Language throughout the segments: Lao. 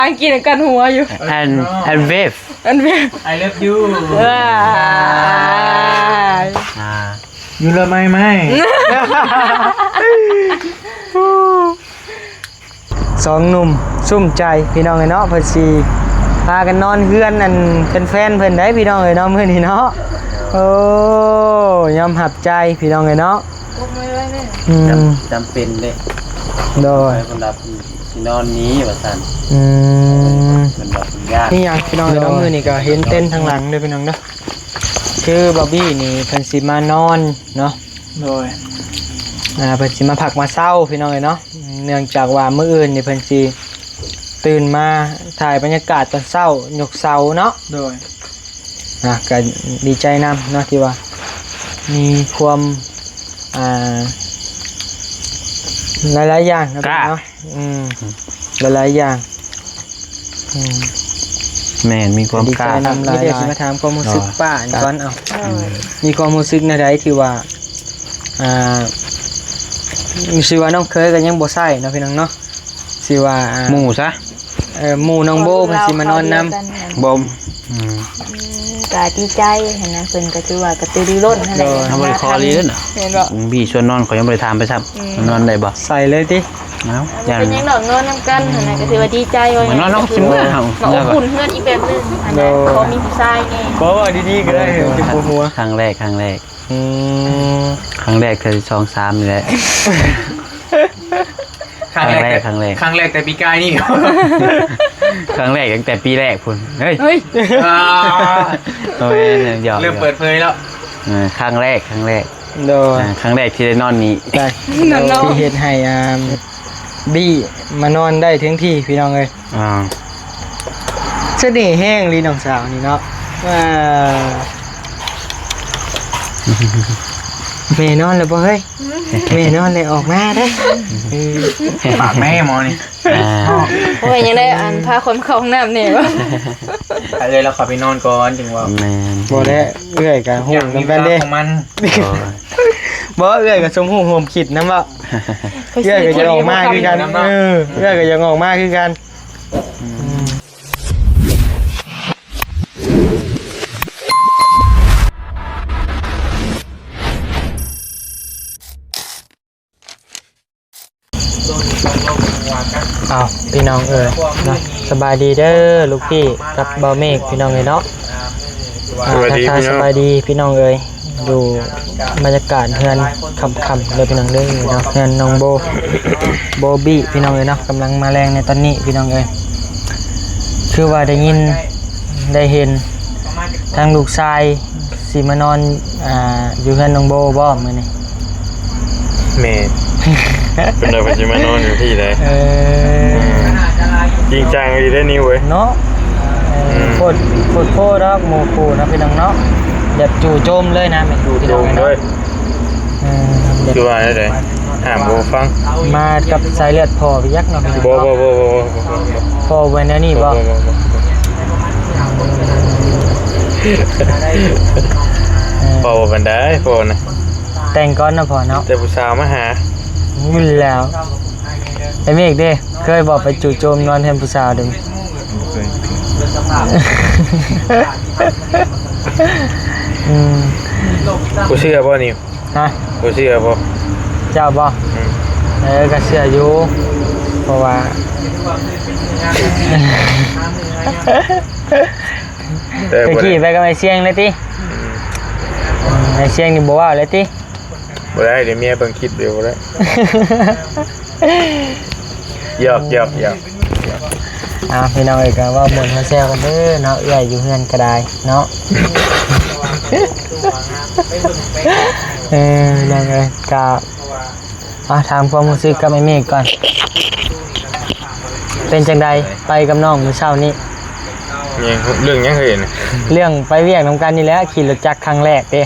ອັງກິດກັນຫົວຢູ່ and and wave and wave I love you ວ້າຍ ອ່າ ຢູ່ລະໄມໄມ ສອງໜຸ່ມສຸ້ມໃຈພີ່ນ້ອງເອີຍເນາະ ເພິ່ນຊິພາກັນນອນເຮືອນອັນແຟນໆເພິ່ນໄດ໋ພີ່ນ້ອງເອີຍເນາະ ມື້ນີ້ເນາະ. ໂອ້ ຍອມຮັບໃຈພີ່ນ້ອງເອີຍເນາະ ອືມ ຈຳ ຈຳເປັນເດ້ ໂດຍ ເພິ່ນວ່າຊິນອນນີ້ວ່າຊັ້ນ ອືມ ເພິ່ນວ່າເພິ່ນຢ້ານ ມີຫຍັງພີ່ນ້ອງເອີຍເນາະ ໂດຍ ມື້ນີ້ກໍເຫັນເຕັນທາງຫຼັງເດີພີ່ນ້ອງເດີ ຄືບອບບີ້ນີ້ເພິ່ນຊິມານອນເນາະ ໂດຍ ອ່າ ເພິ່ນຊິມາພັກມາເຊົາພີ່ນ້ອງເອີຍເນາະ ເນື່ອງຈາກວ່າມື້ອື່ນນີ້ເພິ່ນຊິຕື່ນມາຖ່າຍບັນຍາກາດຕອນເຊົ້າ ຍົກເສົາເນາະ ໂດຍ ອ່າ ກໍດີໃຈນຳເນາະ ທີ່ວ່າມີຄວາມ ອ່າ ຫຼາຍໆຢ່າງເນາະ ກ້າ ເນາະ ອືມ ຫຼາຍໆຢ່າງ ອືມ ແມ່ນ ມີຄວາມກ້າ ດີໃຈນຳຫຼາຍໆ ມີແຕ່ຊິມາຖາມຄວາມຮູ້ສຶກປ້ານີ້ກ່ອນ ເອົາ ໂດຍ ມີຄວາມຮູ້ສຶກແນວໃດທີ່ວ່າ ອ່າ ຊື່ວ່ານ້ອງເຄີຍກໍຍັງບໍ່ໃຊ້ເນາະ ພີ່ນ້ອງເນາະ ຊື່ວ່າ ອ່າ ໝູ່ຊະ ເອີ ໝູ່ນ້ອງໂບເພິ່ນຊິມານອນນຳ ບໍ່ ອືມ ອືມ ກໍດີໃຈຫັ້ນນະ ເພິ່ນກໍຖືວ່າກະຕືລືລົ້ນຫັ້ນແຫຼະ ໂດຍ ເຮົາບໍ່ໄດ້ຂໍອີ່ຫຼີເດ້ນະ ແມ່ນບໍ່? ບີຊວນນອນ ຂ້ອຍຍັງບໍ່ໄດ້ຖາມໄປຊ້ຳ ອືມ ນອນໄດ້ບໍ່? ໃສ່ເລີຍຕິ ເອົ້າ ເຮົາກໍຍັງດອກນອນນຳກັນຫັ້ນນະ ອືມ ກໍຖືວ່າດີໃຈວ່າຫຍັງ ມານອນເນາະ ຊິເມືອເຮົາ ມາອົບອຸ່ນເຮືອນອີກແບບໜຶ່ງຫັ້ນນະ ໂດຍ ຂໍມີຜູ້ຊາຍແດ່ ບໍ່ ເວົ້າດີໆກໍໄດ້ ໂດຍ ເປັນຄົວ ຄັ້ງແລກ ຄັ້ງແລກ ອືມ ຄັ້ງແລກເທື່ອສອງສາມນີ້ແຫຼະ ຄັ້ງແລກ ຄັ້ງແລກ ຄັ້ງແລກ ຄັ້ງແລກແຕ່ປີກາຍນີ້ ຄັ້ງແລກຕັ້ງແຕ່ປີແລກພຸ້ນ ເຮີ້ຍ ເຮີ້ຍ ອ່າ ໂອ້ຍ ຢອກ ເລີ່ມເປີດເຜີຍແລ້ວ ເອີ ຄັ້ງແລກ ຄັ້ງແລກ ໂດຍ ອ່າ ຄັ້ງແລກທີ່ໄດ້ນອນນີ້ ໄດ້ ນອນ ທີ່ເຮັດໃຫ້ ອ່າ ບີ້ມານອນໄດ້ເຖິງທີ່ພີ່ນ້ອງເອີຍ ອ່າ ສະເໜ່ແຮງອີ່ຫຼີນ້ອງສາວນີ້ເນາະ ອ່າ ແມ່ນອນແລ້ວບໍ່ເຮີ້ຍ? ແມ່ນອນແລ້ວອອກມາເດີ້ ເອີ ປາກແມ່ໝໍນີ້ ອ່າ ໂອ້ຍ ຍັງໄດ້ອັນພາຄົນເຂົ້າຫ້ອງນ້ຳແດ່ບໍ່? ຖ້າເອື້ອຍລາວເຂົ້າໄປນອນກ່ອນຈຶ່ງເວົ້າ ແມ່ນ ບໍ່ແຫຼະ ເອື້ອຍກໍຮູ້ນຳກັນເດ້ ຢາກມີເວລາຂອງມັນ ໂອ້ຍ ບໍ່ ເອື້ອຍກໍສົມຮູ້ຮ່ວມຄິດນຳເວົ້າ ເອື້ອຍກໍຢາກອອກມາຄືກັນ ເອີ ເອື້ອຍກໍຢາກອອກມາຄືກັນ ອືມ ອ້າວ ພີ່ນ້ອງເອີຍເນາະ ສະບາຍດີເດີ ລູກພີ່ກັບບ່າວເມກ ພີ່ນ້ອງເອີຍເນາະ ອ່າ ສະບາຍດີ ທັກທາຍ ພີ່ນ້ອງ ສະບາຍດີພີ່ນ້ອງເອີຍ ຢູ່ບັນຍາກາດເຮືອນຄ່ຳໆເດີພີ່ນ້ອງເດີເນາະ ເຮືອນນ້ອງໂບ ໂບບີ້ພີ່ນ້ອງເອີຍເນາະ ກຳລັງມາແລງໃນຕອນນີ້ພີ່ນ້ອງເອີຍ ຄືວ່າໄດ້ຍິນໄດ້ເຫັນ ທາງລູກຊາຍຊິມານອນ ອ່າ ຢູ່ເຮືອນນ້ອງໂບບໍ່ມື້ນີ້? ແມ່ນ ເພິ່ນວ່າເພິ່ນຊິມານອນຢູ່ພີ້ໃດ ເອີ ຈິງຈັງອີ່ຫຼີເດ້ນິວເອີຍ ເນາະ ເອີ ອືມ ໂພດ ໂພດໂພດອກໝູ່ຄູ່ເນາະ ພີ່ນ້ອງເນາະ ແບບຈູ່ໂຈມເລີຍນະ ຈູ່ໂຈມເລີຍ ເອີ ຄືວ່າແນວໃດ ຫ້າມບໍ່ຟັງ ມາກັບສາຍເລືອດພໍ່ໄປຈັກເນາະ ບໍ່ ບໍ່ ບໍ່ ບໍ່ ບໍ່ ພໍ່ແມ່ນແນວນີ້ບໍ່? ບໍ່ ບໍ່ ບໍ່ ບໍ່ ພໍ່ບໍ່ປານໃດ ພໍ່ນະ ແຕ່ງກ່ອນເນາະພໍ່ເນາະ ແຕ່ຜູ້ສາວມາຫາ ແລ້ວ ໄອ້ເມກເດ້ ເຄີຍບໍ່ໄປຈູ່ໂຈມນອນເຮືອນຜູ້ສາວເດ້? ບໍ່ເຄີຍ ອືມ ບໍ່ເຊື່ອບໍ່ນີ້? ຮະ? ບໍ່ເຊື່ອບໍ່? ເຈົ້າບໍ່? ອືມ ເອີ ກໍເຊື່ອຢູ່ ເພາະວ່າ ແຕ່ ແຕ່ ບໍ່ໄດ້ ຂີ່ໄປກັບໄອ້ຊຽງເລີຍຕິ? ອືມ ອືມ ໄອ້ຊຽງນີ້ບໍ່ເວົ້າເລີຍຕິ? ບໍ່ໄດ້ ດຽວເມຍເບິ່ງຄລິບຢູ່ ບໍ່ໄດ້. ຢອກ ຢອກ ຢອກ ອ່າ ພີ່ນ້ອງເອີຍ ກໍເວົ້າມ່ວນເຮົາແຊວກັນເດີເນາະ ເອື້ອຍຢູ່ເຮືອນກໍໄດ້ເນາະ ເອີ ພີ່ນ້ອງເອີຍ ກໍ ອ່າ ຖາມຄວາມຮູ້ສຶກກັບໄອ້ເມກກ່ອນ ເປັນຈັ່ງໃດ ໄປກັບນ້ອງມື້ເຊົ້ານີ້? ເລື່ອງຫຍັງເອີຍ? ເລື່ອງໄປວຽກນຳກັນນີ້ແຫຼະ ຂີ່ລົດຈັກຄັ້ງແລກເດ້.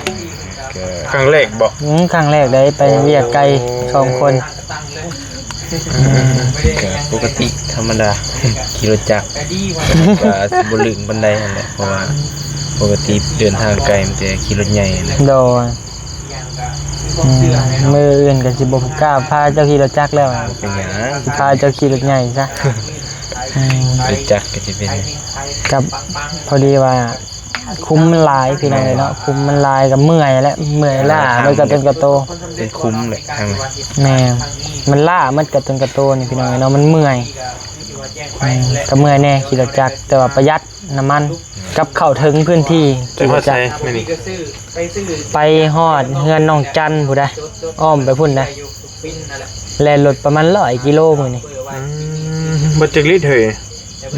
ຄັ້ງແລກບໍ່? ອືມ ຄັ້ງແລກໄດ້ໄປວຽກໄກ ໂອ້ ສອງຄົນ ອືມ ກໍປົກກະຕິທຳມະດາ ຂີ່ລົດຈັກ ກໍຊິບໍ່ລື່ນປານໃດຫັ້ນແຫຼະ ເພາະວ່າປົກກະຕິເດີນທາງໄກມີແຕ່ຂີ່ລົດໃຫຍ່ຫັ້ນແຫຼະ ໂດຍ ອືມ ມື້ອື່ນກໍຊິບໍ່ກ້າພາເຈົ້າຂີ່ລົດຈັກແລ້ວ ເປັນຫຍັງ ຊິພາເຈົ້າຂີ່ລົດໃຫຍ່ຊະ. ອືມ ຮູ້ຈັກກໍຊິເປັນ ກັບພໍດີວ່າຂຸມມັນຫຼາຍພີ່ນ້ອງເອີຍເນາະ ຂຸມມັນຫຼາຍກໍເມື່ອຍແຫຼະ ເມື່ອຍລ້າ ເມື່ອຍລ້າ ມັນກໍຕົນກໍໂຕ ເປັນຂຸມແຫຼະທາງນັ້ນ ແມ່ນ ມັນລ້າໝົດກໍຕົນກໍໂຕນີ້ພີ່ນ້ອງເອີຍເນາະ ມັນເມື່ອຍ ອືມ ກໍເມື່ອຍແດ່ຂີ່ລົດຈັກ ແຕ່ວ່າປະຢັດນ້ຳມັນ ກັບເຂົ້າເຖິງພື້ນທີ່ ໄປຮອດໃສມື້ນີ້? ໄປຮອດເຮືອນນ້ອງຈັນພຸ້ນໃດ ອ້ອມໄປພຸ້ນໃດ ແລ່ນລົດປະມານຮ້ອຍກິໂລມື້ນີ້ ອືມ ເບິດຈັກລິດເຮີ້ຍ?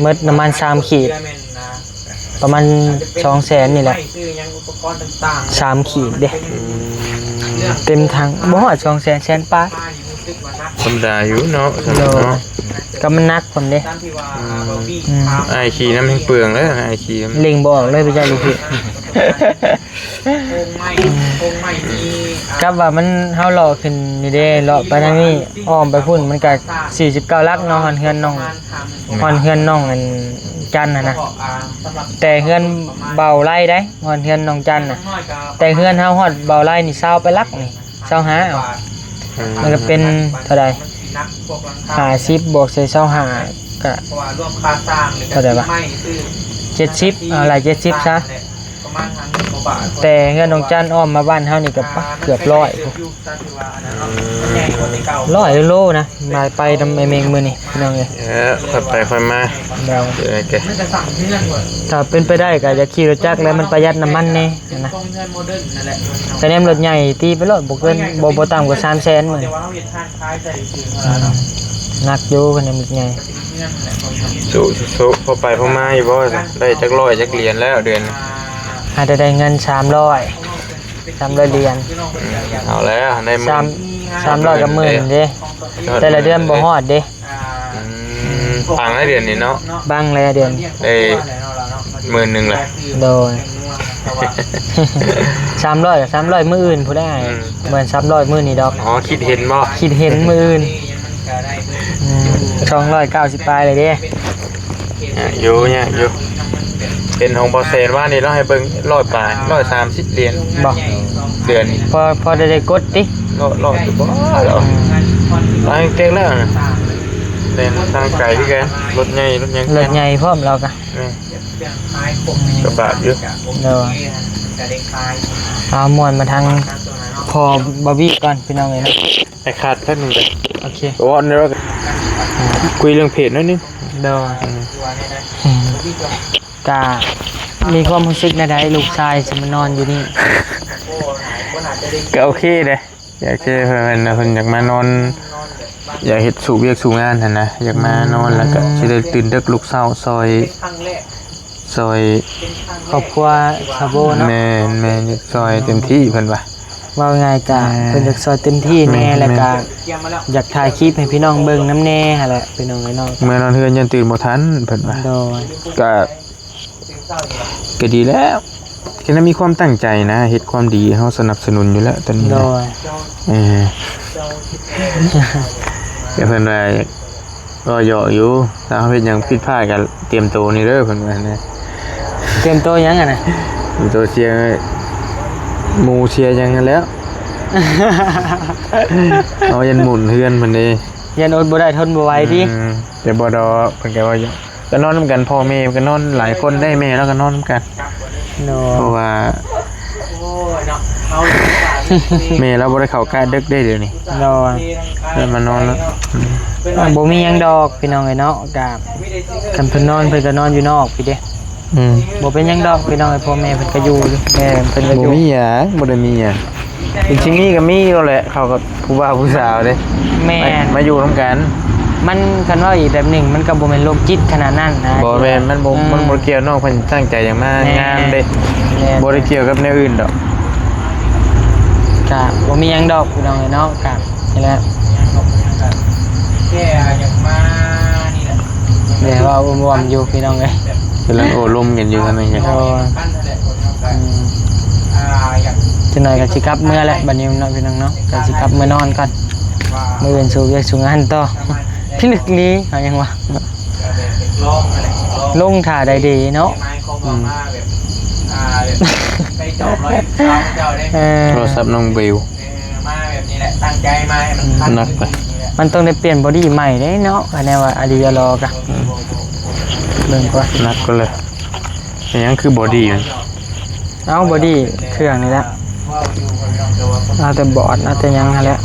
ເໝິດນ້ຳມັນສາມຂີດ ປະມານສອງແສນນີ້ແຫຼະ ສາມຂີດເດ້ ອືມ ເຕັມຖັງ ບໍ່ຮອດສອງແສນ ແສນປາຍ ທຳມະດາຢູ່ເນາະ ໂດຍ ເນາະ ກໍມັນໜັກພ້ອມເດ້ ອືມ ອືມ ອ້າຍຂີ່ນຳແຮງເປືອງເດີ ອ້າຍຂີ່ນຳ ເລັ່ງບໍ່ອອກເລີຍ ໄປຈັກລູກພີ່ ກັບວ່າມັນ ເຮົາເລາະຂຶ້ນນີ້ເດ້ ເລາະໄປທາງນີ້ ອ້ອມໄປພຸ້ນ ມັນກະສີ່ສິບເກົ້າຫຼັກເນາະ ຮອດເຮືອນນ້ອງ ຮອດເຮືອນນ້ອງອັນຈັນຫັ້ນນະ ແຕ່ເຮືອນເບົາໄລໄດ໋ ຮອດເຮືອນນ້ອງຈັນນະ ແຕ່ເຮືອນເຮົາຮອດເບົາໄລນີ້ຊາວປາຍຫຼັກນີ້ ຊາວຫ້າ ອືມ ມັນກໍເປັນເທົ່າໃດ ຫ້າສິບບວກໃສ່ຊາວຫ້າ ກະເທົ່າໃດວະ ເຈັດສິບ ເອົາໄລ່ເຈັດສິບຊະ ແຕ່ເຮືອນດອງຈັນອ້ອມມາບ້ານເຮົານີ້ກໍປະເກືອບຮ້ອຍພຸ້ນ ຮ້ອຍໂລນະ ມາໄປນຳໄອ້ເມັງມື້ນີ້ພີ່ນ້ອງເອີຍ ເອີ ຄ່ອຍໄປຄ່ອຍມາ ໂດຍ ເອີ ໂອເຄ ຖ້າເປັນໄປໄດ້ກໍຢາກຂີ່ລົດຈັກແຫຼະ ມັນປະຢັດນ້ຳມັນແດ່ຫັ້ນນະ ກະແນມລົດໃຫຍ່ຕີໄປໂລດ ບໍ່ເກີນ ບໍ່ ບໍ່ຕ່ຳກວ່າສາມແສນມື້ນີ້ ອືມ ໜັກຢູ່ ຄະແນນບັກໃຫຍ່ ສູ້ໆ ພໍໄປພໍມາຢູ່ບໍ່ ໄດ້ຈັກຮ້ອຍຈັກຫຼຽນແລ້ວເດືອນນີ້ ຫາແຕ່ໄດ້ເງິນສາມຮ້ອຍ ສາມຮ້ອຍຫຼຽນ ອືມ ເອົາແລ້ວ ໄດ້ໝື່ນ ສາມ ສາມຮ້ອຍກັບໝື່ນເດ້ ແຕ່ລະເດືອນບໍ່ຮອດເດ້ ອືມ ປັງແລ້ວເດືອນນີ້ເນາະ ປັງແລ້ວເດືອນ ໄດ້ໝື່ນໜຶ່ງແຫຼະ ໂດຍ ສາມຮ້ອຍກໍສາມຮ້ອຍມື້ອື່ນພຸ້ນແຫຼະ ອືມ ບໍ່ແມ່ນສາມຮ້ອຍມື້ນີ້ດອກ ອໍ ຄິດເຫັນບໍ່ ຄິດເຫັນມື້ອື່ນ ອືມ ສອງຮ້ອຍເກົ້າສິບປາຍເລີຍເດ້ ຍາກຢູ່ ຍາກຢູ່ ເຫັນຂອງບໍ່ແສນວ່ານີ້ເນາະ ໃຫ້ເບິ່ງຮ້ອຍປາຍ ຮ້ອຍສາມສິບຫຼຽນ ບໍ່ ເດືອນນີ້ ພໍ ພໍໄດ້ ໄດ້ກົດຕິ ເລາະ ເລາະຢູ່ບໍ່ ເລາະ ອືມ ຫຼາຍແກງແລ້ວນະ ແລ່ນທາງໄກຄືກັນ ລົດໃຫຍ່ ລົດຫຍັງ ລົດໃຫຍ່ພ້ອມລາວກະ ແມ່ນ ກະບາດຢູ່ ໂດຍ ເອົາ ມ່ວນມາທາງພໍ່ບາວບີກ່ອນ ພີ່ນ້ອງເອີຍ ໄອ້ຂາດແປັບໜຶ່ງເດີ ໂອເຄ ໂອ້ ອັນນີ້ ອືມ ຄຸຍເລື່ອງເພດໜ້ອຍໜຶ່ງ ໂດຍ ອືມ ອືມ ກະມີຄວາມຮູ້ສຶກແນວໃດ ລູກຊາຍຊິມານອນຢູ່ນີ້ ກະໂອເຄເດ້ ໂອເຄ ເພິ່ນ ເພິ່ນ ເພິ່ນຢາກມານອນ ຢາກເຮັດສູ່ວຽກສູ່ງານຫັ້ນນະ ຢາກມານອນ ອືມ ແລ້ວກະຊິໄດ້ຕື່ນເດິກລຸກເຊົ້າ ຊ່ອຍ ຊ່ອຍຄອບຄົວຊາໂບເນາະ ແມ່ນ ແມ່ນ ຊ່ອຍເຕັມທີ່ເພິ່ນວ່າ ເວົ້າງ່າຍກະ ແມ່ນ ເພິ່ນຢາກຊ່ອຍເຕັມທີ່ແດ່ ແມ່ນ ແລ້ວກະ ແມ່ນ ຢາກຖ່າຍຄລິບໃຫ້ພີ່ນ້ອງເບິ່ງນຳແດ່ຫັ້ນແຫຼະ ພີ່ນ້ອງເອີຍເນາະ ເມື່ອນອນເຮືອນຢ້ານຕື່ນບໍ່ທັນເພິ່ນວ່າ ໂດຍ ກະ ກະດີແລ້ວ ກະຍັງມີຄວາມຕັ້ງໃຈນະ ເຮັດຄວາມດີ ເຮົາສະໜັບສະໜູນຢູ່ແລ້ວຕອນນີ້ ໂດຍ ເອີ ກະເພິ່ນວ່າ ກໍຢອກຢູ່ ຖ້າເຮົາເຮັດຫຍັງຜິດພາດກໍຕຽມໂຕນີ້ເດີ ເພິ່ນວ່ານະ ຕຽມໂຕຫຍັງຫັ້ນນະ ຕຽມໂຕເຊຍໝູເຊຍຫຍັງຫັ້ນແຫຼ້ວ ເຮົາຢ້ານໝູນເຮືອນເພິ່ນເດ້ ຢ້ານອົດບໍ່ໄດ້ທົນບໍ່ໄຫວຕິ ອືມ ແຕ່ບໍ່ດອກ ເພິ່ນກໍວ່າຢູ່ ກໍນອນນຳກັນ ພໍ່ແມ່ກໍນອນຫຼາຍຄົນໄດ້ ແມ່ລາວກໍນອນນຳກັນ ໂດຍ ເພາະວ່າ ແມ່ລາວບໍ່ໄດ້ເຂົ້າກະເດິກເດ້ດຽວນີ້ ໂດຍ ເພິ່ນມານອນແລ້ວ ອືມ ບໍ່ມີຫຍັງດອກພີ່ນ້ອງເອີຍເນາະ ກະຄັນເພິ່ນນອນເພິ່ນກໍນອນຢູ່ນອກພີ້ເດ້ ອືມ ບໍ່ເປັນຫຍັງດອກພີ່ນ້ອງເອີຍ ພໍ່ແມ່ເພິ່ນກໍຢູ່ຢູ່ ແມ່ເພິ່ນກໍຢູ່ ບໍ່ມີຫຍັງ ບໍ່ໄດ້ມີຫຍັງ ເປັນຊິມີກໍມີໂລດແຫຼະ ເຂົາກໍຜູ້ບ່າວຜູ້ສາວເດ້ ແມ່ນ ມາ ມາຢູ່ນຳກັນ ມັນ ຄັນເວົ້າອີກແບບໜຶ່ງ ມັນກໍບໍ່ແມ່ນໂລກຈິດຂະໜາດນັ້ນນະ ບໍ່ແມ່ນ ມັນບໍ່ ເອີ ມັນບໍ່ກ່ຽວ ນ້ອງເພິ່ນຕັ້ງໃຈຢາກມາ ແມ່ນ ງາມເດ້ ແມ່ນ ບໍ່ໄດ້ກ່ຽວກັບແນວອື່ນດອກ ກະບໍ່ມີຫຍັງດອກພີ່ນ້ອງເອີຍເນາະ ກະ ນີ້ແຫຼະ ແຄ່ຢາກມານີ້ແຫຼະ ແຕ່ວ່າອ້ວມໆຢູ່ພີ່ນ້ອງເອີຍ ກຳລັງໂອ້ລົມກັນຢູ່ທາງນັ້ນ ໂດຍ ອືມ ຈັກໜ້ອຍກໍຊິກັບເມືອແຫຼະ ບັດນີ້ເນາະພີ່ນ້ອງເນາະ ກໍຊິກັບເມືອນອນກ່ອນ ມື້ອື່ນສູ້ວຽກສູ້ງານຕໍ່ ພິລຶກລີ ເຮົາຍັງວ່າ ລົງທ່າໃດດີເນາະ ອືມ ເອີ ໂທລະສັບນ້ອງເບວ ເອີ ມາແບບນີ້ແຫຼະ ຕັ້ງໃຈມາໃຫ້ມັນ ອືມ ໜັກໄປ ມັນຕ້ອງໄດ້ປ່ຽນບໍດີ້ໃໝ່ເດ້ເນາະ ອັນແນວວ່າອາລີອາລໍກະ ອືມ ເບິ່ງກ່ອນ ໜັກກວ່າເລີຍ. ເປັນຫຍັງຄືບໍດີມັນ? ເອົາ ບໍດີເຄື່ອງນີ້ແຫຼະ ເອົາແຕ່ບອດ ເອົາແຕ່ຫຍັງຫັ້ນແຫຼະ.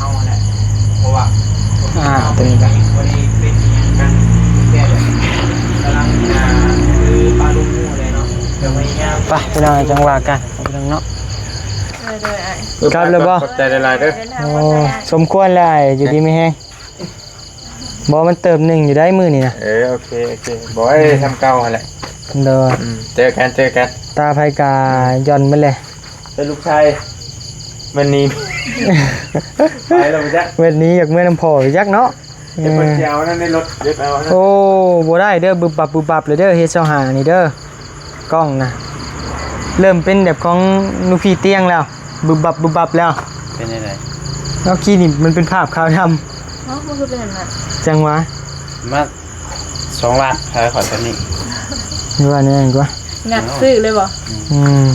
ອ່າ ຕົວນີ້ກະ ໄປ ພີ່ນ້ອງ ຈັ່ງວ່າກັນ ພີ່ນ້ອງເນາະ. ເອີ ໂດຍ ອ້າຍ ກັບແລ້ວບໍ່? ຂອບໃຈຫຼາຍໆເດີ. ໂອ້ ສົມຄວນແລ້ວອ້າຍ ຢູ່ດີມີແຮງ. ບໍ່ ມັນເຕີບໜຶ່ງຢູ່ໄດ໋ມື້ນີ້ນະ. ເອີ ໂອເຄ ໂອເຄ ບໍ່ ເອີ ສ່ຳເກົ່າຫັ້ນແຫຼະ. ໂດຍ ອືມ ເຈີກັນ ເຈີກັນ. ຕາໃຜກະຢ່ອນໝົດແຫຼະ. ແຕ່ລູກຊາຍແມ່ນໜີ ໄປແລ້ວບໍ່ຈັກ ແມ່ນໜີຢາກເມືອນຳພໍ່ຢູ່ຈັກເນາະ. ເອີ ເພິ່ນຊິເອົານັ້ນໃນລົດ ເກັບເອົາ. ໂອ້ ບໍ່ໄດ້ເດີ ບຶບບັບບຶບບັບເລີຍເດີ ເຮັດຊາວຫ້ານີ້ເດີ. ກ້ອງນະ ເລີ່ມເປັນແບບຂອງລູກພີ່ຕຽງແລ້ວ ບຶບບັບບຶບບັບແລ້ວ. ເປັນຈັ່ງໃດ? ເອົາ ກີ້ນີ້ມັນເປັນພາບຂາວດຳ. ເອົ້າ ມັນຄືເປັນແບບນັ້ນ? ຈັ່ງຫວະ ມາສອງລ້ານຂາຍຂ້ອຍຕອນນີ້. ວ່າແນວນັ້ນກວ່າ ງັດຊື້ເລີຍບໍ່? ອືມ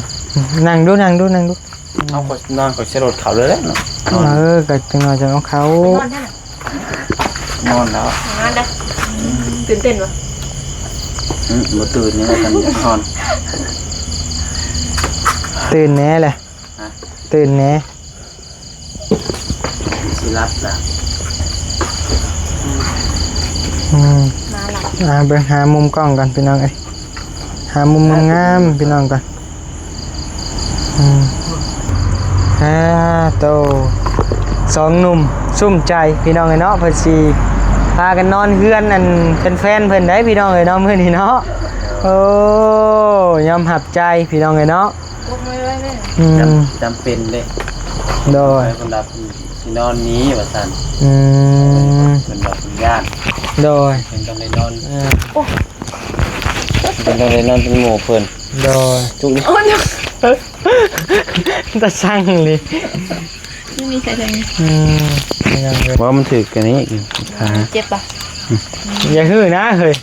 ນັ່ງດູ ນັ່ງດູ ນັ່ງດູ. ເອົາ ຂ້ອຍນອນ ຂ້ອຍໃສ່ລົດເຂົ້າເລີຍເນາະ. ເອີ ກະຈັກໜ້ອຍຈັ່ງເອົາເຂົ້າ. ນອນແທ້ນະ ນອນແລ້ວ ນອນເດີ. ຕື່ນເຕັ້ນບໍ່? ອືມ ບໍ່ຕື່ນແນ່ ຄັນນອນ. ຕື່ນແນ່ແຫຼະ. ຮະ? ຕື່ນແນ່ ຊິຫຼັບລະ. ອືມ ມາລະ. ອ່າ ເບິ່ງຫາມຸມກ້ອງກ່ອນ ພີ່ນ້ອງເອີຍ. ຫາມຸມງາມໆ ພີ່ນ້ອງກ່ອນ. ອືມ ອ່າ ໂຕ ສອງໜຸ່ມສຸ້ມໃຈ ພີ່ນ້ອງເອີຍເນາະ. ເພິ່ນຊິພາກັນນອນເຮືອນອັນແຟນໆເພິ່ນໄດ໋ ພີ່ນ້ອງເອີຍເນາະ ມື້ນີ້ເນາະ. ໂອ້ ຍອມຮັບໃຈ ພີ່ນ້ອງເອີຍເນາະ. ອືມ ຈຳ ຈຳເປັນເດ້. ໂດຍ ເພິ່ນວ່າຊິນອນນີ້ວ່າຊັ້ນ. ອືມ ເພິ່ນວ່າເພິ່ນຢ້ານ. ໂດຍ ເພິ່ນຕ້ອງໄດ້ນອນ. ເອີ ໂອ້ ເພິ່ນຕ້ອງໄດ້ນອນເປັນໝູ່ເພິ່ນ. ໂດຍ ຈຸກນີ້ ໂອ້ຍ ຕາຊັງເລີຍ. ອືມ ບໍ່ ມັນຖືກອັນນີ້ ຂາ. ເຈັບປະ? ອືມ ຢ່າຮື້ນະເຮີ້ຍ.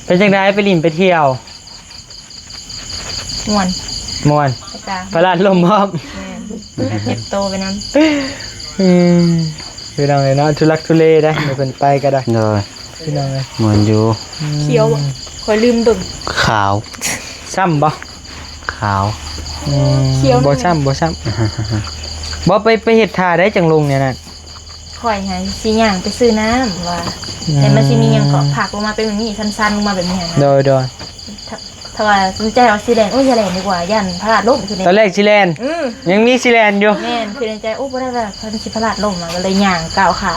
ເປັນຈັ່ງໃດ ໄປຫຼິ້ນໄປທ່ຽວ? ມ່ວນ ມ່ວນ ໄປກາງ ພະລາດລົມພ້ອມ. ແມ່ນ ເຈັບໂຕໄປນຳ. ອືມ ພີ່ນ້ອງເອີຍເນາະ ທຸລັກທຸເລໄດ໋ ເພິ່ນໄປກະໄດ້. ໂດຍ ພີ່ນ້ອງເອີຍ ມ່ວນຢູ່. ອືມ ຂຽວບໍ່? ຂ້ອຍລືມເບິ່ງ. ຂາວ ຊ້ຳບໍ່? ຂາວ. ອືມ ຂຽວ ບໍ່ຊ້ຳ ບໍ່ຊ້ຳ. ບໍ່ ໄປ ໄປເຮັດທ່າໃດຈັ່ງລົງແນວນັ້ນ? ຂ້ອຍຫັ້ນຊິຍ່າງໄປຊື້ນ້ຳວ່າ ອືມ ແຕ່ມັນຊິມີຫຍັງເກາະ ຜັກລົງມາເປັນແບບນີ້ ຊັນໆລົງມາແບບນີ້ຫັ້ນນະ. ໂດຍໆ ຖ້າ ຖ້າວ່າສົນໃຈວ່າຊິແລ່ນ ໂອ້ຍ ຢ່າແລ່ນດີກວ່າ ຢ້ານພະລາດລົ້ມ. ຄືຕອນແລກຊິແລ່ນ ອືມ ຍັງມີຊິແລ່ນຢູ່. ແມ່ນ ຄືໃນໃຈ ໂອ້ ບໍ່ໄດ້ແລ້ວ ຄັນຊິພະລາດລົ້ມ ກໍເລີຍຍ່າງກ້າວຂາ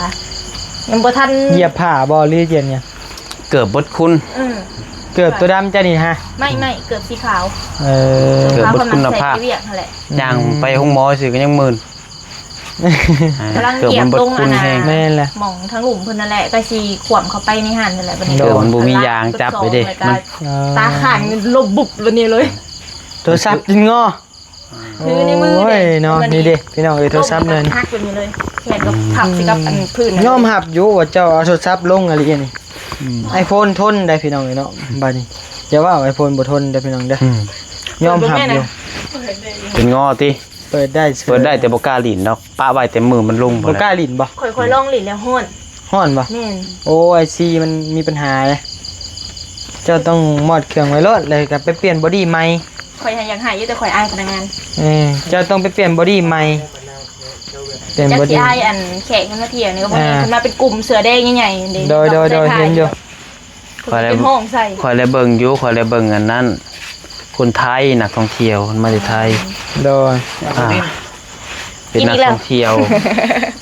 ຍັງບໍ່ທັນ. ຢຽບຜ້າບໍ່ ຫຼືຢຽບຫຍັງ? ເກີບເບິດຄຸນ. ອືມ ເກີບໂຕດຳຈ້ະນີ້ຫະ? ໄມ່ ໄມ່ ເກີບສີຂາວ. ເອີ ເກີບເບິດຄຸນນະພາບ ໄປວຽກຫັ້ນແຫຼະ. ຍ່າງໄປໂຮງໝໍຊື່ກໍຍັງມື່ນ. ກຳລັງຢຽບລົງອັນນະ ແມ່ນແຫຼະ ໝ່ອງທາງລຸ່ມເພິ່ນນັ້ນແຫຼະ ກໍຊິຂວ້ຳເຂົ້າໄປໃນຫັ້ນນັ້ນແຫຼະ. ບັດນີ້ ໂດຍ ມັນບໍ່ມີຢາງຈັບໄປເດ້ ມັນ ເອີ ຕາຂ້າງລົບບຸບແບບນີ້ເລີຍ. ໂທລະສັບຈິນງໍ ຖືໃນມືເດ້. ໂອ້ຍເນາະ ນີ້ເດ້ພີ່ນ້ອງເອີຍ ໂທລະສັບນັ້ນຫັກແບບນີ້ເລີຍ ແຂນກໍທັບໃສ່ກັບອັນພື້ນ. ຍອມຮັບຢູ່ວ່າເຈົ້າເອົາໂທລະສັບລົງອີ່ຫຼີນີ້. ອືມ ໄອໂຟນທົນໄດ໋ພີ່ນ້ອງເອີຍເນາະ. ບັດນີ້ຢ່າວ່າໄອໂຟນບໍ່ທົນເດີພີ່ນ້ອງເດີ. ອືມ ຍອມຮັບຢູ່. ເປັນງໍຕິ? ເປີດໄດ້ ເປີດໄດ້ ແຕ່ບໍ່ກ້າຫຼິ້ນດອກ ປະໄວ້ແຕ່ມື້ມັນລົງ. ບໍ່ກ້າຫຼິ້ນບໍ່? ຂ້ອຍ ຂ້ອຍລອງຫຼິ້ນແລ້ວຮ້ອນ. ຮ້ອນບໍ່? ແມ່ນ. ໂອ້ ໄອຊີມັນມີປັນຫາເດ້. ເຈົ້າຕ້ອງມອດເຄື່ອງໄວ້ໂລດ ແລ້ວກໍໄປປ່ຽນບໍດີ້ໃໝ່. ຂ້ອຍຫັ້ນຢາກໃຫ້ຢູ່ ແຕ່ຂ້ອຍອາຍພະນັກງານ. ເອີ ເຈົ້າຕ້ອງໄປປ່ຽນບໍດີ້ໃໝ່. ປ່ຽນບໍດີ້ ຈັກຊິອາຍອັນແຂກເພິ່ນມາທ່ຽວນີ້ກໍບໍ່ແມ່ນ. ອ່າ ເພິ່ນມາເປັນກຸ່ມເສືອແດງໃຫຍ່ໆເດ້. ໂດຍໆ ເຫັນຢູ່. ຂ້ອຍລະ ເປັນຫ້ອງໃສ່ ຂ້ອຍລະເບິ່ງຢູ່ ຂ້ອຍລະເບິ່ງອັນນັ້ນ ຄົນໄທ ນັກທ່ອງທ່ຽວ ເພິ່ນມາແຕ່ໄທ. ໂດຍ ອ່າ ເປັນນັກທ່ອງທ່ຽວ.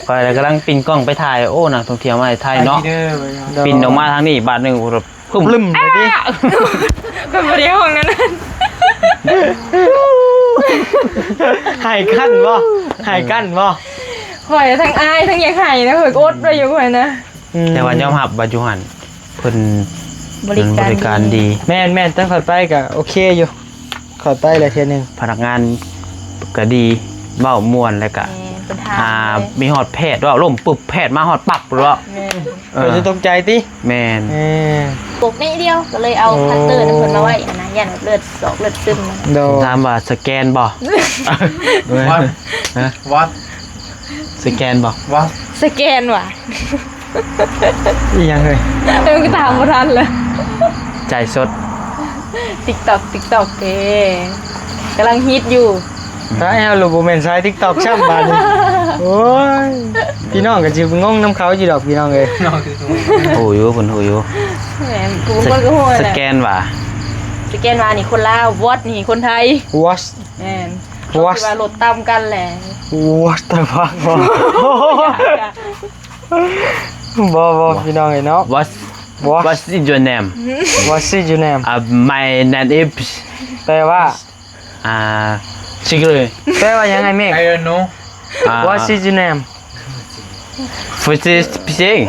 ຂ້ອຍລະກຳລັງປິ່ນກ້ອງໄປຖ່າຍ ໂອ້ ນັກທ່ອງທ່ຽວມາແຕ່ໄທເນາະ. ໂດຍ ປິ່ນອອກມາທາງນີ້ບາດໜຶ່ງ ປຶ້ມ ປຶ້ມເລີຍຕິ. ຂ້ອຍບໍ່ໄດ້ຫ້ອງນັ້ນ. ຫາຍກັ້ນບໍ່? ຫາຍກັ້ນບໍ່? ຂ້ອຍທັງອາຍທັງຢາກໄຫ້ນະ ຂ້ອຍກໍອົດໄວ້ຢູ່ຂ້ອຍນະ. ອືມ ແຕ່ວ່າຍອມຮັບວ່າຢູ່ຫັ້ນເພິ່ນ ບໍລິການດີ. ແມ່ນໆ ຕອນຂ້ອຍໄປກໍໂອເຄຢູ່ ຂ້ອຍໄປແລ້ວເທື່ອໜຶ່ງ ພະນັກງານກໍດີ ເວົ້າມ່ວນ ແລ້ວກໍ ແມ່ນ ເພິ່ນຖາມ ອ່າ ມີຮອດແພດ ເວົ້າລົມປຶບ ແພດມາຮອດປັບໂລດ. ແມ່ນ ເອີ ເພິ່ນຊິຕົກໃຈຕິ. ແມ່ນ ເອີ ປົກນິດດຽວ ກໍເລີຍເອົາ ໂອ້ ຄັດເຕີນຳເພິ່ນມາໄວ້ຫັ້ນນະ ຢ້ານແບບເລືອດສອກເລືອດຊຶມ. ໂດຍ ຖາມວ່າສະແກນບໍ່? ວັດ ຮະ? ວັດ ສະແກນບໍ່? ວັດ ສະແກນຫວາ? ອີ່ຫຍັງເຮີ້ຍ? ເອີ ກໍຕາມບໍ່ທັນເລີຍ. ຈ່າຍສົດ. ຕິກຕັອກ ຕິກຕັອກເດ້ ກຳລັງຮິດຢູ່. ຖ້າແອວລະບໍ່ແມ່ນສາຍຕິກຕັອກຊ້ຳບາດນີ້. ໂອ້ຍ ພີ່ນ້ອງກໍຊິງົງນຳເຂົາຢູ່ດອກ ພີ່ນ້ອງເອີຍ. ຮູ້ຢູ່ ເພິ່ນຮູ້ຢູ່. ແມ່ນ ຜູ້ຄົນກໍຮູ້ແຫຼະ. ສະແກນວ່າ ສະແກນວ່ານີ້ຄົນລາວ, ວອດນີ້ຄົນໄທ. ວອດ ແມ່ນ ວອດ ວ່າລົດຕ່ຳກັນແຫຼະ. What the fuck? ບໍ່ ບໍ່ ພີ່ນ້ອງເອີຍເນາະ. What? What? What is your name? What is your name? Uh, my name is ແປວ່າ ອ່າ ຊິກເລີຍ ແປວ່າຫຍັງອ້າຍເມກ? I don't know. ອ່າ What is your name? What is speaking?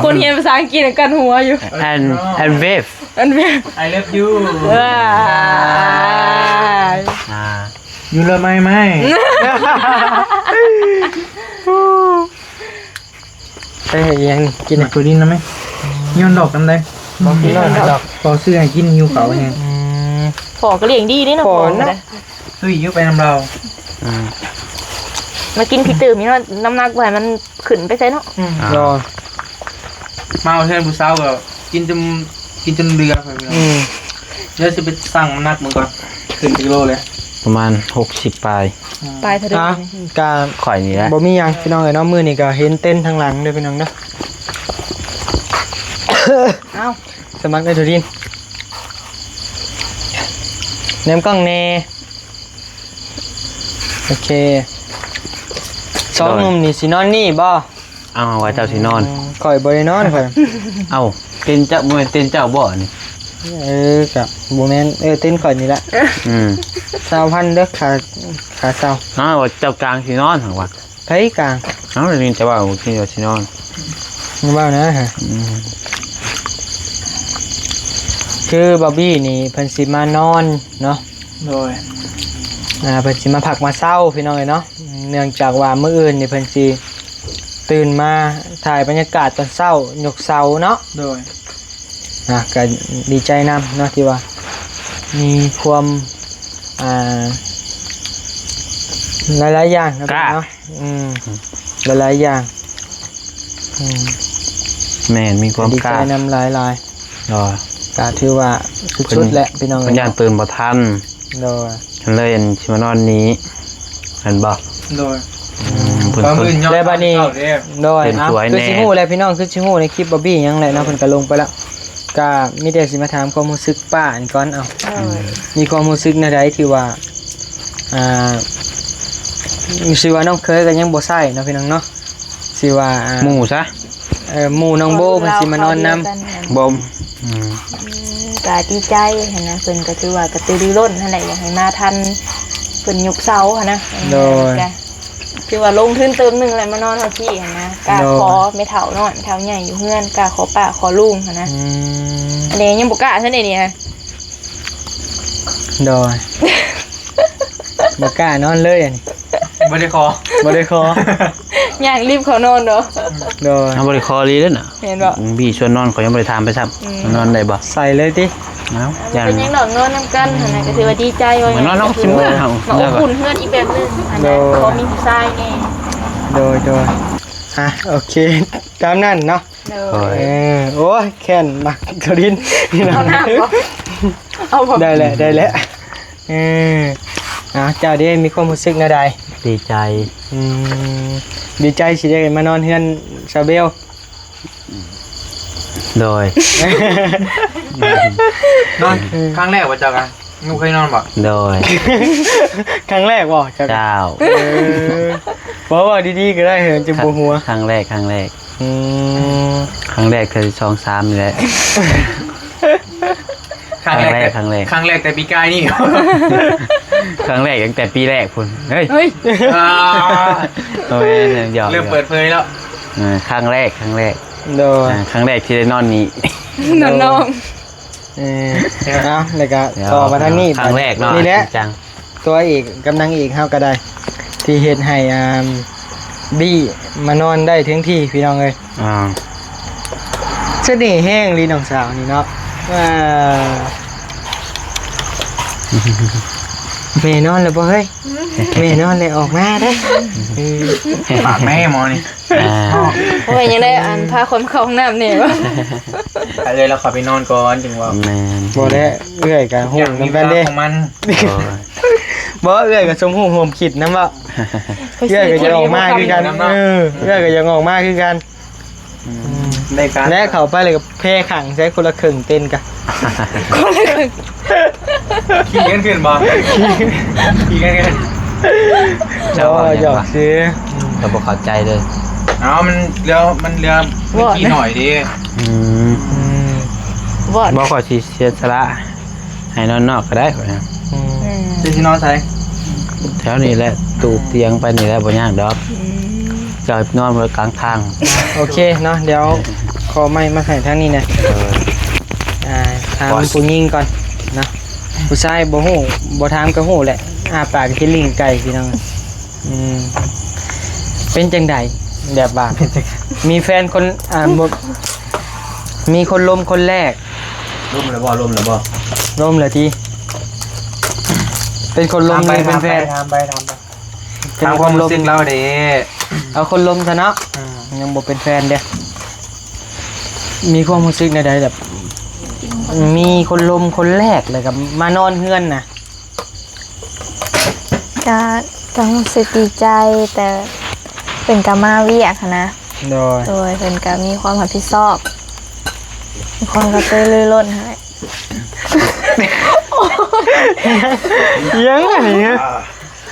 ຄົນຮຽນພາສາອັງກິດກັນຫົວຢູ່. And and wave. And wave. I love you. ອ່າ ອ່າ You love my mind. ໄປເຮັດອີ່ຫຍັງກິນ ໝາກໂຕດິນນຳໄໝ? ຍ້ອນດອກນຳໃດ? ບໍ່ກິນດອກ ພໍ່ຊື້ໃຫ້ກິນ ຫິວເຂົ້າແຮງ. ອືມ ພໍ່ກໍລ້ຽງດີເດ້ເນາະ ພໍ່ນະ ຕຸ້ຍຢູ່ໄປນຳລາວ. ອືມ ມາກິນທີ່ຕື່ມນີ້ເນາະ ນ້ຳໜັກບໍ່ໃຫ້ມັນຂຶ້ນໄປໃສເນາະ. ອືມ ອ່າ ມາເຮືອນຜູ້ສາວກໍກິນຈົນ ກິນຈົນເບື່ອ. ອືມ ດຽວຊິໄປຊັ່ງນ້ຳໜັກເບິ່ງກ່ອນ ຂຶ້ນຈັກໂລແລ້ວ? ປະມານຫົກສິບປາຍ. ປາຍເທົ່າໃດ? ກະຂ້ອຍນີ້ແຫຼະ ບໍ່ມີຫຍັງພີ່ນ້ອງເອີຍເນາະ. ມື້ນີ້ກໍເຫັນເຕັນທາງຫຼັງເດີພີ່ນ້ອງເດີ. ເອົ້າ ສະໝັກໄດ້ໂທດິນ ແນມກ້ອງແດ່. ໂອເຄ ສອງໜຸ່ມນີ້ຊິນອນນີ້ບໍ່? ເອົາ ວ່າເຈົ້າຊິນອນ. ອືມ ຂ້ອຍບໍ່ໄດ້ນອນຂ້ອຍ. ເອົ້າ ເຕັນເຈົ້າ ບໍ່ແມ່ນເຕັນເຈົ້າບໍ່ນີ້? ເອີ ກະບໍ່ແມ່ນ ເອີ ເຕັນຂ້ອຍນີ້ລະ. ອືມ ຊາວພັນເດີ ຄ່າ ຄ່າເຊົ່າ. ອ້າວ ວ່າເຈົ້າກາງຊິນອນຫຍັງວະ? ໃຜກາງ? ເອົ້າ ໄດ້ຍິນແຕ່ວ່າ ບໍ່ຄິດວ່າຊິນອນ. ເວົ້ານະ. ອືມ ຄືບອບບີ້ນີ້ເພິ່ນຊິມານອນເນາະ. ໂດຍ ອ່າ ເພິ່ນຊິມາພັກມາເຊົາພີ່ນ້ອງເອີຍເນາະ. ເນື່ອງຈາກວ່າມື້ອື່ນນີ້ເພິ່ນຊິຕື່ນມາຖ່າຍບັນຍາກາດຕອນເຊົ້າ ຍົກເສົາເນາະ. ໂດຍ ອ່າ ກໍດີໃຈນຳເນາະ ທີ່ວ່າມີຄວາມ ອ່າ ຫຼາຍໆຢ່າງເນາະ ກ້າ ເນາະ. ອືມ ຫຼາຍໆຢ່າງ. ອືມ ແມ່ນ ມີຄວາມກ້າ ດີໃຈນຳຫຼາຍໆ. ໂດຍ ກໍຖືວ່າສຸດໆແຫຼະພີ່ນ້ອງເອີຍ ເພິ່ນຢ້ານຕື່ນບໍ່ທັນ. ໂດຍ ເພິ່ນເລີຍຊິມານອນນີ້ ແມ່ນບໍ່? ໂດຍ ອືມ ເພິ່ນ ແລ້ວບາດນີ້ ໂດຍ ຄືຊິຮູ້ແຫຼະພີ່ນ້ອງ ຄືຊິຮູ້ໃນຄລິບບອບບີ້ຫຍັງແຫຼະເນາະ ເພິ່ນກໍລົງໄປແລ້ວ. ກໍມີແຕ່ຊິມາຖາມຄວາມຮູ້ສຶກປ້ານີ້ກ່ອນ. ເອົ້າ ໂດຍ ມີຄວາມຮູ້ສຶກແນວໃດທີ່ວ່າ ອ່າ ຊື່ວ່ານ້ອງເຂີຍກໍຍັງບໍ່ໃຊ້ເນາະພີ່ນ້ອງເນາະ. ຊິວ່າ ອ່າ ໝູ່ຊະ ເອີ ໝູ່ນ້ອງໂບເພິ່ນຊິມານອນນຳ ບໍ່ ອືມ ອືມ ກໍດີໃຈຫັ້ນນະ. ເພິ່ນກໍຖືວ່າກະຕືລືລົ້ນຫັ້ນແຫຼະ ຢາກໃຫ້ມາທັນເພິ່ນຍົກເສົາຫັ້ນນະ. ໂດຍ ກໍຖືວ່າລົງທຶນເຕີມໜຶ່ງແຫຼະ ມານອນເຮົາທີ່ຫັ້ນນະ. ກ້າ ໂດຍ ຂໍແມ່ເຖົ້ານ້ອຍເຖົ້າໃຫຍ່ຢູ່ເຮືອນ ກ້າຂໍປ້າຂໍລຸງຫັ້ນນະ. ອືມ ອັນນີ້ຍັງບໍ່ກ້າຊັ້ນເດນີ້. ໂດຍ ບໍ່ກ້ານອນເລີຍອັນນີ້. ບໍ່ໄດ້ຂໍ ບໍ່ໄດ້ຂໍ ຍ່າງລີບເຂົ້ານອນເນາະ. ໂດຍ ເຮົາບໍ່ໄດ້ຂໍອີ່ຫຼີເດ້ນະ. ແມ່ນບໍ່? ບີຊວນນອນ ຂ້ອຍຍັງບໍ່ໄດ້ຖາມໄປຊ້ຳ. ອືມ ນອນໄດ້ບໍ່? ໃສ່ເລີຍຕິ. ເອົ້າ ບໍ່ເປັນຫຍັງດອກ ນອນນຳກັນຫັ້ນນະ ກໍຖືວ່າດີໃຈວ່າ. ມານອນເຮົາກໍຊິເມືອເຮົາ ມາອົບອຸ່ນເຮືອນອີກແບບໜຶ່ງຫັ້ນນະ. ໂດຍ ຂໍມີຜູ້ຊາຍແດ່. ໂດຍ ໂດຍ ອ່ະ ໂອເຄ ຕາມນັ້ນເນາະ. ໂດຍ ເອີ ໂອ້ຍ ແຄ້ນໝາກໂຕດິນ ເອົານ້ຳບໍ່? ເອົາບໍ່? ໄດ້ແຫຼະ ໄດ້ແຫຼະ. ເອີ ເອົາ ເຈົ້າເດ້ ມີຄວາມຮູ້ສຶກແນວໃດ? ດີໃຈ. ອືມ ດີໃຈຊິໄດ້ມານອນເຮືອນສາວເບວ. ໂດຍ ນອນຄັ້ງແລກບໍ່ເຈົ້າກະ? ຍັງບໍ່ເຄີຍນອນບໍ່? ໂດຍ ຄັ້ງແລກບໍ່ເຈົ້າ? ເຈົ້າ ເອີ ເວົ້າ ເວົ້າດີໆກໍໄດ້ ເຮີ ຈະບໍ່ຫົວ. ຄັ້ງແລກ ຄັ້ງແລກ. ອືມ ຄັ້ງແລກ ເທື່ອສອງສາມນີ້ແຫຼະ. ຄັ້ງແລກ ຄັ້ງແລກ ຄັ້ງແລກ ຄັ້ງແລກແຕ່ປີກາຍນີ້. ຄັ້ງແລກຕັ້ງແຕ່ປີແລກພຸ້ນ. ເຮີ້ຍ ເຮີ້ຍ ອ່າ ໂອ້ຍ ຢອກ ເລີ່ມເປີດເຜີຍແລ້ວ. ເອີ ຄັ້ງແລກ ຄັ້ງແລກ. ໂດຍ ອ່າ ຄັ້ງແລກທີ່ໄດ້ນອນນີ້ ນອນນອກ. ເອີ ເອົາ ແລ້ວກໍຕໍ່ມາທາງນີ້ ຄັ້ງແລກເນາະ ນີ້ແຫຼະ ຕົວເອກກັບນາງເອກເຮົາກໍໄດ້ ທີ່ເຮັດໃຫ້ ອ່າ ບີ້ມານອນໄດ້ເຖິງທີ່ ພີ່ນ້ອງເອີຍ. ອ່າ ສະເໜ່ແຮງອີ່ຫຼີນ້ອງສາວນີ້ເນາະ. ອ່າ ແມ່ນອນແລ້ວບໍ່ເຮີ້ຍ? ແມ່ນອນແລ້ວອອກມາເດີ້. ເອີ ປາກແມ່ໝໍນີ້. ອ່າ ໂອ້ຍ ຍັງໄດ້ອັນພາຄົນເຂົ້າຫ້ອງນ້ຳແດ່ບໍ່? ເອື້ອຍລາວເຂົ້າໄປນອນກ່ອນຈຶ່ງເວົ້າ. ແມ່ນ. ບໍ່ແລ້ວ ເອື້ອຍກໍຮູ້ນຳກັນເດ້. ໂອ້ຍ ບໍ່ ເອື້ອຍກໍສົມຮູ້ຮ່ວມຄິດນຳເວົ້າ. ເອື້ອຍກໍຢາກອອກມາຄືກັນ. ເອີ ເອື້ອຍກໍຢາກອອກມາຄືກັນ. ອືມ ອືມ ໄດ້ການ ແລະເຂົ້າໄປແລ້ວກໍແຜ່ຂັງໃສ່ຄົນລະເຄິ່ງເຕັນກະ ຄົນລະເຄິ່ງ ຂີ່ກັນຂຶ້ນບໍ່? ຂີ່ກັນຂຶ້ນ. ເຈົ້າເວົ້າຫຍັງວະ? ໂອ້ ຢອກຊື່ ເຂົາບໍ່ເຂົ້າໃຈເລີຍ. ເອົາ ມັນເຫຼືອ ມັນເຫຼືອ ວອດ ເປັນຂີ້ໜ້ອຍເດ້. ອືມ ອືມ ວອດ ບໍ່ ຂ້ອຍຊິເສຍສະຫຼະ ໃຫ້ນອນນອກກໍໄດ້ຂ້ອຍນະ. ອືມ ອືມ ເຈົ້າຊິນອນໃສ? ແຖວນີ້ແຫຼະ ຕູກຕຽງໄປນີ້ແຫຼະ ບໍ່ຍາກດອກ. ອືມ ເຈົ້ານອນໄວ້ກາງທາງ. ໂອເຄເນາະ ດຽວຂໍໄມມາໃຫ້ທາງນີ້ແດ່. ເອີ ອ່າ ຖາມຜູ້ຍິງກ່ອນເນາະ. ຜູ້ຊາຍບໍ່ຮູ້ ບໍ່ຖາມກໍຮູ້ແຫຼະ ອ້າປາກຄືລີ້ນໄກ່ ພີ່ນ້ອງ. ອືມ ເປັນຈັ່ງໃດ ແບບວ່າ ເປັນຈັ່ງ ມີແຟນຄົນ ອ່າ ບໍ່ ມີຄົນລົມຄົນແລກ? ລົມແລ້ວບໍ່? ລົມແລ້ວບໍ່? ລົມແລ້ວຕິ? ເປັນຄົນລົມ ຖາມໄປ ຫຼືເປັນແຟນ? ຖາມໄປ ຖາມໄປ ຖາມໄປ ເປັນຄົນລົມ ຖາມຄວາມຮູ້ສຶກລາວເດ້. ເອົາຄົນລົມຊະເນາະ. ອືມ ຍັງບໍ່ເປັນແຟນເດ້. ມີຄວາມຮູ້ສຶກແນວໃດ ແບບ ມີຄົນລົມຄົນແລກ ແລ້ວກໍມານອນເຮືອນນະ? ກະ ກະຮູ້ສຶກດີໃຈ ແຕ່ເພິ່ນກະມາວຽກຫັ້ນນະ. ໂດຍ ໂດຍ ເພິ່ນກະມີຄວາມຮັບຜິດຊອບ ບາງຄົນກະຕຸ້ຍລຸຍລົ້ນຫັ້ນແຫຼະ. ຫຍັງອັນນີ້?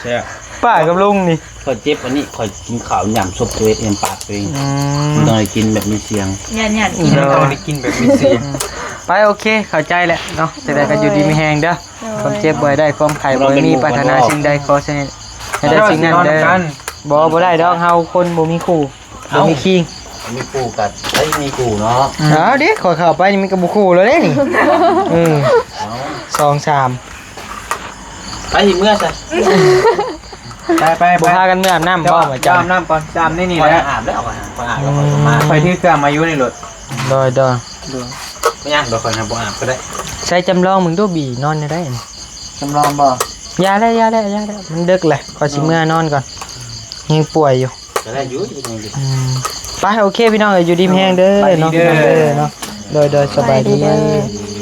ແຊບ ປ້າກັບລຸງນີ້ ຂ້ອຍເຈັບອັນນີ້ ຂ້ອຍກິນເຂົ້າຫຍ້ຳສົບຕົວເອງ ຫຍ້ຳປາກຕົວເອງ. ອືມ ມັນຕ້ອງໄດ້ກິນແບບມີສຽງ. ຢ້ານໆ ກິນ ມັນຕ້ອງໄດ້ກິນແບບມີສຽງ. ໄປ ໂອເຄ ເຂົ້າໃຈແລ້ວເນາະ. ຈັ່ງໃດກໍຢູ່ດີມີແຮງເດີ. ໂດຍ ຄວາມເຈັບບໍ່ໃຫ້ໄດ້ ຄວາມໄຂ້ບໍ່ໃຫ້ມີ ປາດຖະໜາສິ່ງໃດຂໍໃຫ້ ໃຫ້ໄດ້ສິ່ງນັ້ນເດີ. ບໍ່ ບໍ່ໄດ້ດອກ ເຮົາຄົນບໍ່ມີຄູ່ ບໍ່ມີຄີງ. ມີຄູ່ກັນ ໄດ້ມີຄູ່ເນາະ. ເອົາເດ້ ຂ້ອຍເຂົ້າໄປນີ້ມັນກໍບໍ່ຄູ່ແລ້ວເດ້ນີ້. ເອີ ສອງສາມ ໄປຊິເມືອຊະ. ໄປໆໆ ບໍ່ພາກັນເມືອອາບນ້ຳບໍ່? ເຈົ້າອາບນ້ຳກ່ອນ ອາບໃນນີ້ແຫຼະ. ອາບແລ້ວ ອາບແລ້ວ ອາບແລ້ວ ຂ້ອຍກໍມາ ຂ້ອຍຖືເຄື່ອງມາຢູ່ໃນລົດ. ໂດຍໆ ບໍ່ຫຍັງດອກ ຂ້ອຍນະບໍ່ອາບກໍໄດ້. ໃຊ້ຈຳລອງເບິ່ງດູ ບີນອນແນວໃດ? ຈຳລອງບໍ່? ຢ່າແລ້ວ ຢ່າແລ້ວ ຢ່າແລ້ວ ມັນເດິກແລ້ວ ຂ້ອຍຊິເມືອນອນກ່ອນ ຍັງປ່ວຍຢູ່. ກໍໄດ້ຢູ່ ອືມ ໄປ ໂອເຄ ພີ່ນ້ອງເອີຍ ຢູ່ດີມີແຮງເດີເນາະ ເດີເນາະ. ໂດຍໆ ສະບາຍດີ ສະບາຍດີເດີ.